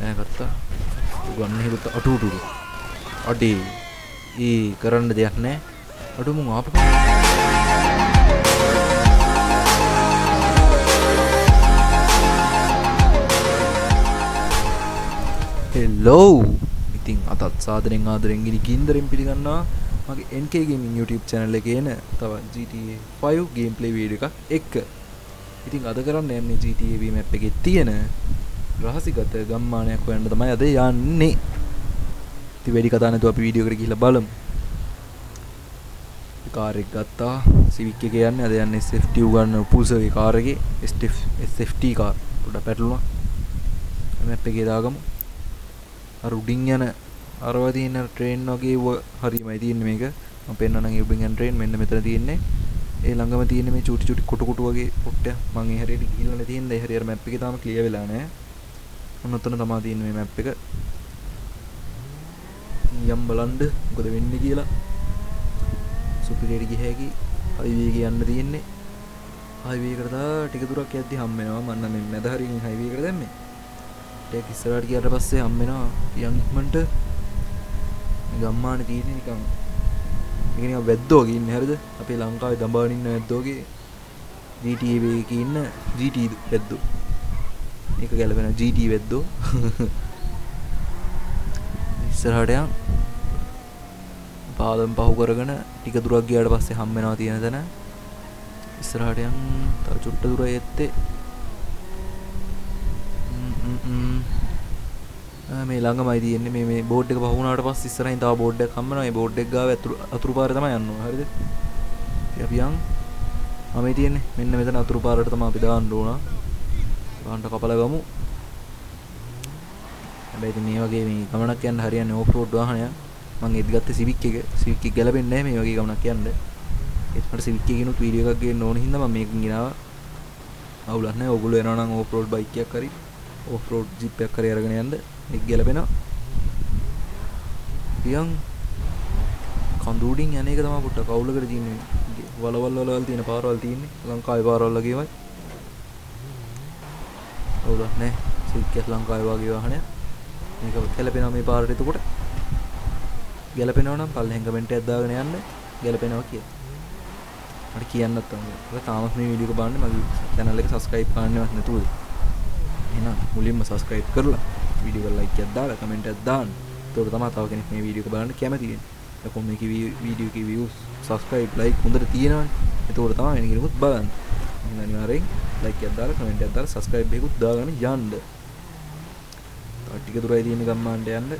දැනගත්තා. ගන්න හිරුත් අටු අටු අඩේ ඒ කරන්න දෙයක් නෑ. අඩු මුන් ආපු හෙලෝ. ඉතින් අදත් සාදරෙන් ආදරෙන් ගිනි ගින්දරෙන් පිළිගන්නවා මගේ NK Gaming YouTube channel එකේ එන තව GTA 5 gameplay video එකක් එක්ක. ඉතින් අද කරන්න යන්නේ GTA V map එකේ තියෙන රහසිගත ගම්මානයක් හොයන්න තමයි අද යන්නේ. ඉතින් වැඩි කතා නැතුව අපි වීඩියෝ එකට ගිහිල්ලා බලමු. කාර් එක ගත්තා. Civic එකේ යන්නේ. අද යන්නේ SFT උගන්න උපුල්සගේ කාර් එකේ SFT car. පොඩ්ඩක් පැටලුණා. මැප් එකේ දාගමු. අර උඩින් යන අරවා තියෙන ට්‍රේන් වගේ හරියමයි තියෙන්නේ මේක. මම පෙන්නන්නම් ඒ උඩින් යන ට්‍රේන් මෙන්න මෙතන තියෙන්නේ. ඒ ළඟම තියෙන මේ චූටි චූටි කොටු කොටු වගේ පොට්ටයක්. මං ඒ හරියට ගිහිල්ලා නැති හින්දා ඒ හරිය අර මැප් එකේ තාම ක්ලියර් වෙලා නැහැ. ඔන්න ඔතන තමයි තියෙන්නේ මේ මැප් එක. යම් බලන්න මොකද වෙන්නේ කියලා. සුපිරියට ගිය හැකි හයිවේ එකේ යන්න තියෙන්නේ. හයිවේ එකට තා ටික දුරක් යද්දි හම් වෙනවා. මං නම් මේ මැද හරියෙන් හයිවේ එකට දැම්මේ. ටිකක් ඉස්සරහට ගියාට පස්සේ හම් වෙනවා යන් ඉක්මනට. මේ ගම්මානේ තියෙන්නේ නිකන් මේක නිකන් වැද්දෝ වගේ ඉන්නේ හරිද? අපේ ලංකාවේ දඹාන ඉන්න වැද්දෝ වගේ GTA එකේ ඉන්න GT වැද්දෝ. මේක ගැලපෙන GT වැද්දෝ. ඉස්සරහට යන් පාලම් පහු කරගෙන ටික දුරක් ගියාට පස්සේ හම් වෙනවා තියෙන තැන. ඉස්සරහට යන් තව චුට්ට දුර එත්තේ මේ ළඟමයි තියෙන්නේ. මේ මේ බෝඩ් එක පහු වුණාට පස්සේ ඉස්සරහින් තව බෝඩ් එකක් හම්බ වෙනවා. ඒ බෝඩ් එක ගාව අතුරු පාරේ තමයි යන්න ඕන. හරිද? ඉතින් අපි යන්. ආ මේ තියෙන්නේ. මෙන්න මෙතන අතුරු පාරට තමයි අපි දාන්න ඕන. වාහනට කපලා ගමු. හැබැයි ඉතින් මේ වගේ මේ ගමනක් යන්න හරියන්නේ ඕෆ් රෝඩ් වාහනයක්. මං ඒත් ගත්තේ සිවික් එක. සිවික් එක ගැලපෙන්නේ නැහැ මේ වගේ ගමනක් යන්න. ඒත් මට සිවික් එකකිනුත් වීඩියෝ එකක් ගේන්න ඕන හින්දා මං මේකෙන් ගෙනාවා. අවුලක් නැහැ. ඔයගොල්ලෝ යනවා නම් ඕෆ් රෝඩ් බයික් එකක් හරි ඕෆ් රෝඩ් ජීප් එකක් හරි අරගෙන යන්න. මේක ගැලපෙනවා. පියන් කඳු උඩින් යන එක තමයි පොඩ්ඩක් අවුලකට තියෙන්නේ. වලවල් වලවල් තියෙන පාරවල් තියෙන්නේ. ලංකාවේ පාරවල් වගේමයි. අවුලක් නැහැ. සිවික් එක ලංකාවේ වගේ වාහනයක්. මේක ගැලපෙනවා මේ පාරට. එතකොට ගැලපෙනවා නම් පල්ලෙහෙන් කමෙන්ට් එකක් දාගෙන යන්න ගැලපෙනවා කියලා. මට කියන්නත් ඕනේ. ඔය තාමත් මේ වීඩියෝ එක බලන්නේ මගේ channel එක subscribe කරන්නවත් නැතුවද? එහෙනම් මුලින්ම subscribe කරලා වීඩියෝ එකට like එකක් දාලා කමෙන්ට් එකක් දාන්න. එතකොට තමයි තව කෙනෙක් මේ වීඩියෝ එක බලන්න කැමති වෙන්නේ. එතකොට මේකේ වීඩියෝ එකේ views, subscribe, like හොඳට තියෙනවනේ. එතකොට තමයි වෙන කෙනෙකුත් බලන්නේ. එහෙනම් අනිවාර්යෙන් like එකක් දාලා කමෙන්ට් එකක් දාලා subscribe එකකුත් දාගෙන යන්න. තව ටික දුරයි තියෙන ගම්මානට යන්න.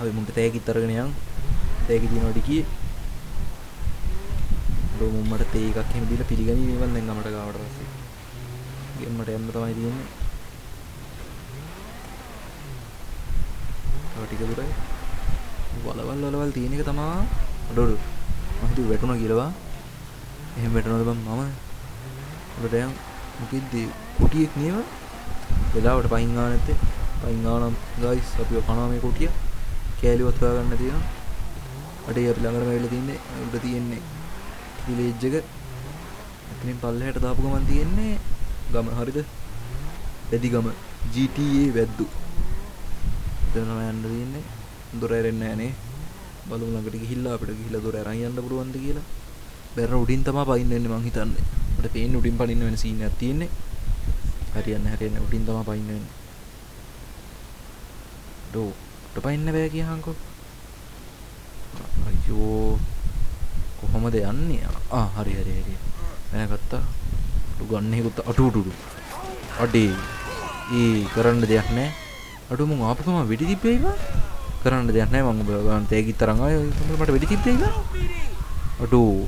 අපි මුන්ට තෑගිත් අරගෙන යන්. තෑගි තියෙනවා ටිකේ. මුන් මට තේ එකක් එහෙම දීලා පිළිගනී මේ මං දැන් ගමට ගාවට පස්සේ. ගෙම්මට යන්න තමයි තියෙන්නේ. තව ටික දුරයි. වලවල් වලවල් තියෙන එක තමා. අඩෝ අඩෝ. මං හිතුවේ වැටුණා කියලා බං. එහෙම වැටුණාද බං මම? උඩට යන්. මොකෙද්ද කුටියෙක් නේව? වෙලාවට පහින් ආව නැත්තේ. පහින් ආව නම් ගයිස් අපිව කනවා මේ කුටිය. කෑලිවත් හොයාගන්න තියෙනවා. අඩේ අපි ළඟටම ඇවිල්ලා තින්නේ. උඩ තියෙන්නේ විලේජ් එක. එතනින් පල්ලෙහාට දාපු ගමන් තියෙන්නේ ගම. හරිද? වැදිගම GTA වැද්දු. එතන තමයි යන්න තියෙන්නේ. දොර ඇරෙන්නේ නෑ නේ. බලමු ළඟට ගිහිල්ලා අපිට ගිහිල්ලා දොර අරන් යන්න පුළුවන්ද කියලා. බැරර උඩින් තමයි පයින්න වෙන්නේ මං හිතන්නේ. මට පේන්නේ උඩින් පනින්න වෙන සීන් එකක් තියෙන්නේ. හරියන්නේ හරියන්නේ උඩින් තමයි පයින්න වෙන්නේ. ඩෝ උඩ පයින්න බෑ කියහන්කෝ. අයියෝ කොහොමද යන්නේ? ආ හරි හරි හරි. දැනගත්තා. අඩු ගන්න එකකුත් අටු අටු අටු. අඩේ ඒ කරන්න දෙයක් නෑ. අඩු මුන් ආපු ගමන් වෙඩි තිබ්බේ බං. කරන්න දෙයක් නෑ. මං ඔබ ගන්න තෑගිත් අරන් ආවේ. මට වෙඩි තිබ්බේ බං. අඩෝ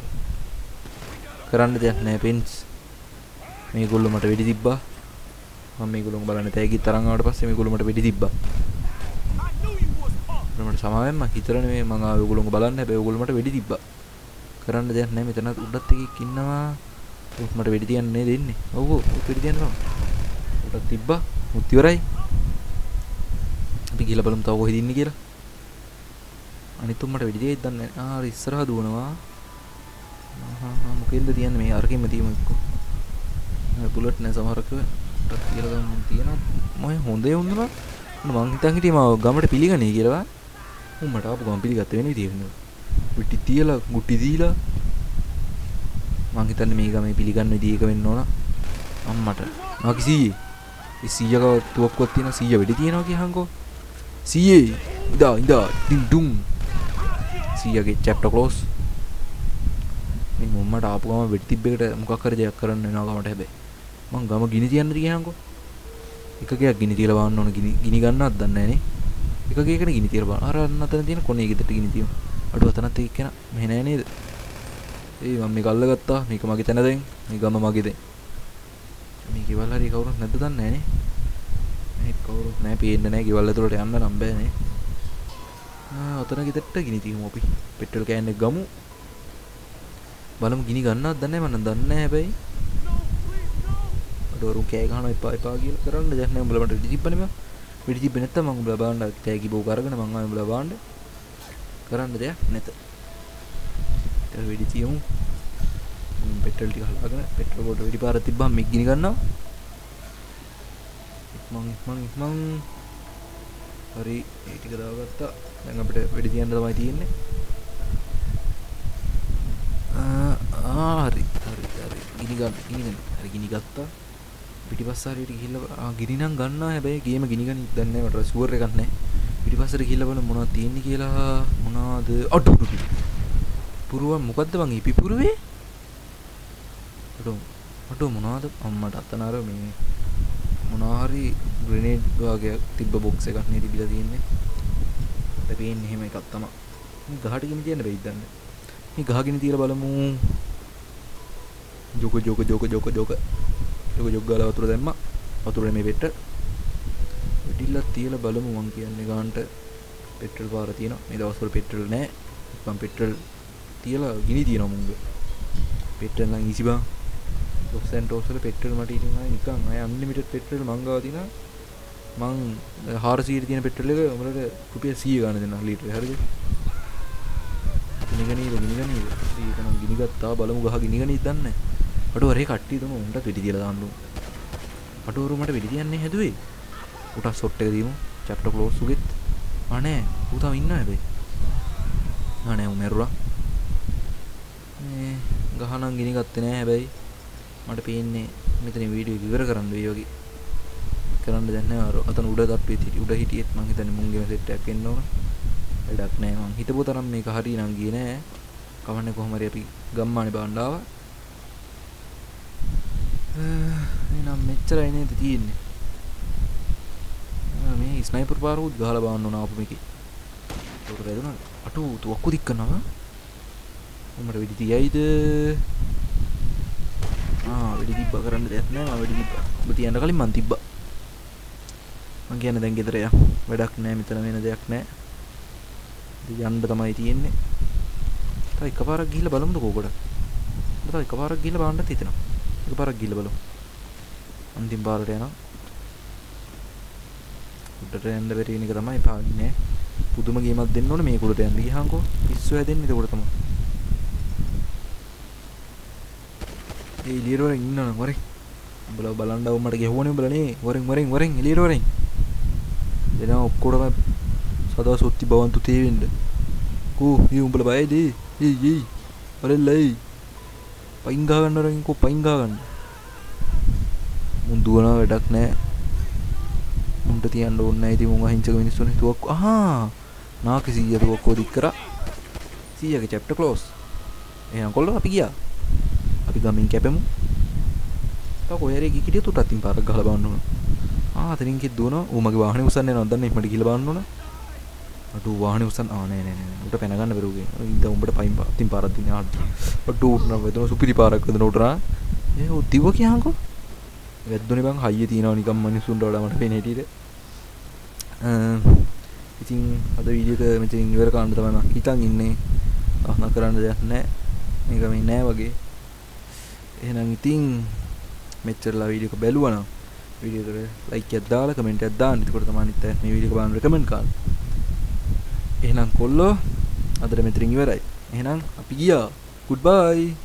කරන්න දෙයක් නෑ පෙන්ස්. මේගොල්ලෝ මට වෙඩි තිබ්බා. මම මේගොල්ලෝ බලන්න තෑගිත් අරන් ආවට පස්සේ මේගොල්ලෝ මට වෙඩි තිබ්බා. මට සමාවෙන්න මං හිතලා නෙමෙයි මං ආවේ ඔයගොල්ලෝව බලන්න. හැබැයි ඔයගොල්ලෝ මට වෙඩි තිබ්බා. කරන්න දෙයක් නෑ. මෙතන උඩත් එකෙක් ඉන්නවා. උත් මට වෙඩි තියන්න නේ දෙන්නේ. ඔව් ඔව් උත් වෙඩි තියන්න තමයි. උඩත් තිබ්බා. උත් ඉවරයි. අපි ගිහලා බලමු තව කොහෙද ඉන්නේ කියලා. අනිත් උන් මට වෙඩි තියයිද දන්නේ නෑ. ආ අර ඉස්සරහා දුවනවා. ආහා මොකෙන්ද තියන්නේ මේ අරකින්ම තියමු එක්කෝ. නෑ බුලට් නෑ සමහරක් ඒවා. උඩත් තියලා ගමන් තියෙනවා. මොහේ හොඳ උන් දුනා. මං හිතන් හිටියේ මාව ගමට පිළිගන්නේ කියලා බං. උන් මට ආපු ගමන් පිළිගත්තේ වෙන විදියකට නෙවෙයි. වෙඩි තියලා ගුටි දීලා මං හිතන්නේ මේ ගමේ පිළිගන්න විදිය එක වෙන්න ඕන. අම්මට නාකි සීයේ. ඒ සීයා ගාව තුවක්කුවක් තියෙනවා. සීයා වෙඩි තියනවා කියහන්කෝ. සීයේ ඉදා ඉදා ඩින් ඩුම්. සීයාගේ චැප්ටර් ක්ලෝස්. මේ මුම්මට ආපු ගම වෙඩි තිබ්බ එකට මොකක් හරි දෙයක් කරන්න වෙනවා ගමට හැබැයි. මං ගම ගිනි තියන්නද කියහන්කෝ. එක ගයක් ගිනි තියලා බලන්න ඕන. ගිනි ගන්නවත් දන්නේ නෑනේ. එක ගයකනේ ගිනි තියලා බලන්න. අර අන්න අතන තියෙන කොනේ ගෙදරට ගිනි තියමු. අඩුව අතනත් එක්ක එක්කෙනා මෙහෙ නෑ නේද? ඒ මම මේක අල්ලගත්තා. මේක මගේ තැන දැන්. මේ ගම මගේ දැන්. මේ ගෙවල් හරි කවුරුත් නැද්ද දන්නේ නෑනේ. මේ කවුරුත් නෑ පේන්නේ නෑ. ගෙවල් ඇතුළට යන්න නම් බෑනේ. ආ ඔතන ගෙදරට ගිනි තියමු අපි. පෙට්‍රල් can එක ගමු. බලමු ගිනි ගන්නවද දන්නේ නෑ. මම නම් දන්නේ නෑ හැබැයි. අඩෝ වරුන් කෑ ගහනවා එපා එපා කියලා. කරන්න දෙයක් නෑ. උඹලා මට වෙඩි තිබ්බනේ බං. වෙඩි තිබ්බේ නැත්තම් මං උඹලා බලන්න තෑගි බෝක අරගෙන මං ආයෙ උඹලා බලන්න. කරන්න දෙයක් නැත. ඊට වෙඩි තියමු. පෙට්‍රල් ටික හලාගෙන පෙට්‍රල් බෝට වෙඩි පාරක් තිබ්බහම මේක ගිනි ගන්නවා. ඉක්මන් ඉක්මන් ඉක්මන්. හරි ඒ ටික දාගත්තා. දැන් අපිට වෙඩි තියන්න තමයි තියෙන්නේ. ආ හරි හරි හරි ගිනි ගන්න ගිනි ගන්න. හරි ගිනි ගත්තා. පිටිපස්ස හරියට ගිහිල්ලා ගිනි නම් ගන්නවා. හැබැයි ගේම ගිනි ගනි දන්නේ නැහැ මට ෂුවර් එකක් නැහැ. පිටිපස්සට ගිහිල්ලා බලමු මොනවද තියෙන්නේ කියලා. මොනවද? අඩු අඩු පිපුරුවා මොකද්ද බං ඒ පිපුරුවේ? අඩෝ අඩෝ මොනවද අම්මට අතන අර මේ මොනවා හරි ග්‍රෙනේඩ් වගේක් තිබ්බ බොක්ස් එකක් නේ තිබිලා තියෙන්නේ. මට පේන්නේ එහෙම එකක් තමයි. මේ ගහට ගිනි තියන්න බැයිද දන්නේ. මේ ගහ ගිනි තියලා බලමු. ජොක ජොක ජොක ජොක ජොක ජොක ජොක් ගාලා වතුර දැම්මා. වතුර නෙමෙයි පෙට්‍රල්. වෙඩිල්ලක් තියලා බලමු මං කියන්නේ ගානට පෙට්‍රල් පාර තියෙනවා. මේ දවස්වල පෙට්‍රල් නෑ. මං පෙට්‍රල් තියලා ගිනි තියනවා මුංග. පෙට්‍රල් නම් ඊසි බං. ලොස් ඇන්ටෝස් වල පෙට්‍රල් මට ඉතින් ආයේ නිකන් ආයේ අන්ලිමිටඩ් පෙට්‍රල් මං ගාව තියෙනවා. මං 400 තියෙන පෙට්‍රල් එක උඹලට රුපියල් 100 ගාන දෙන්නම් ලීටරේ. හරිද? ගිනි ගනීද ගිනි ගනීද? ඒක නම් ගිනි ගත්තා. බලමු ගහ ගිනි ගනීද දන්නේ නෑ. අඩෝ අර ඒ කට්ටිය තුන උන්ටත් වෙඩි තියලා දාන්න ඕන. අඩෝ අර මට වෙඩි තියන්නේ හැදුවේ. උටක් ෂොට් එක දීමු. Chapter close උගෙත්. ආ නෑ ඌ තාම ඉන්නවා හැබැයි. ආ නෑ ඌ මැරුණා. මේ ගහ නම් ගිනි ගත්තේ නෑ හැබැයි. මට පේන්නේ මෙතන වීඩියෝ එක ඉවර කරන්න වෙයි වගේ. කරන්න දෙයක් නෑ. අර අතන උඩ තට්ටුවේ හිටියේ උඩ හිටියෙත් මං හිතන්නේ මුන්ගේම සෙට් එකක් එන්න ඕන. වැඩක් නෑ මං හිතපු තරම් මේක හරි නම් ගියේ නෑ. කවන්නේ කොහොම හරි අපි ගම්මානේ බාන්න ආවා. එහෙනම් මෙච්චරයි නේද තියෙන්නේ. මේ ස්නයිපර් පාරුත් ගහලා බලන්න ඕන ආපු මේකේ. ඒක වැදුනා. අටු තුවක්කු දික් කරනවා. මට වෙඩි තියයිද? ආ වෙඩි තිබ්බා කරන්න දෙයක් නෑ. මම වෙඩි තිබ්බා. ඔබ තියන්න කලින් මං තිබ්බා. මං කියන්නේ දැන් ගෙදර යන්. වැඩක් නෑ මෙතන වෙන දෙයක් නෑ. ඉතින් යන්න තමයි තියෙන්නේ. තව එකපාරක් ගිහිල්ලා බලමුද කෝකට? තව එකපාරක් ගිහිල්ලා බලන්නත් හිතෙනවා. එකපාරක් ගිහිල්ලා බලමු. අන්තිම පාරට යනවා. උඩට යන්න බැරි වෙන එක තමයි එපා වෙන්නේ. පුදුම ගේමක් දෙන්න ඕනේ මේක උඩට යන්න ගියාන්කෝ. පිස්සු හැදෙන්නේ එතකොට තමයි. ඒ එළියට වරෙන් ඉන්නවනම් වරෙන්. උඹලා බලන්න ආව මට ගැහුවනේ උඹලා නේ. වරෙන් වරෙන් වරෙන් එළියට වරෙන්. දෙනවා ඔක්කොටම සදා සොත්ති බවන්තු තේ වෙන්න. කෝ ඊ උඹලා බයයිද? ඒ ඒ වරෙල්ලා ඒ. පයින් ගහ ගන්න වරෙන් කෝ පයින් ගහ ගන්න. මුන් දුවනවා වැඩක් නෑ. මුන්ට තියන්න ඕනේ නෑ. ඉතින් මුන් අහිංසක මිනිස්සුනේ. තුවක්කු අහා නාකි සීයා තුවක්කුව දික් කරා. සීයාගේ චැප්ටර් ක්ලෝස්. එහෙනම් කොල්ලෝ අපි ගියා. අපි ගමින් කැපෙමු. තව කොහේ හරි එකෙක් හිටියොත් උට අතින් පාරක් ගහලා බලන්න ඕන. ආ අතනින් කෙක් දුවනවා. ඌ මගේ වාහනේ උස්සන්න යනවා. දන්නේ ඉක්මනට ගිහලා බලන්න ඕන. අඩෝ වාහනේ උස්සන්න ආ නෑ නෑ නෑ. උට පැන ගන්න බැරුව ගියා. ඉතින් උඹට පයින් අතින් පාරක් දුන්නේ. අඩෝ උට නම් වැදුණා. සුපිරි පාරක් වැදුණා උට නා. ඒ ඌ දිව්ව කියහන්කෝ. වැද්දුනේ බං හයිය තියනවා නිකන් මිනිස්සුන්ට වඩා මට පේන හැටියට. ඉතින් අද වීඩියෝ එක මෙතනින් ඉවර කරන්න තමයි මං හිතන් ඉන්නේ. අහන කරන්න දෙයක් නෑ. මේක මේ නෑ වගේ. එහෙනම් ඉතින් මෙච්චරලා වීඩියෝ එක බැලුවා නම් වීඩියෝ එකට ලයික් එකක් දාලා කමෙන්ට් එකක් දාන්න. එතකොට තමයි අනිත් අය මේ වීඩියෝ එක බලන්න රෙකමන්ඩ් කරන්නේ. එහෙනම් කොල්ලෝ අදට මෙතනින් ඉවරයි. එහෙනම් අපි ගියා. Good bye.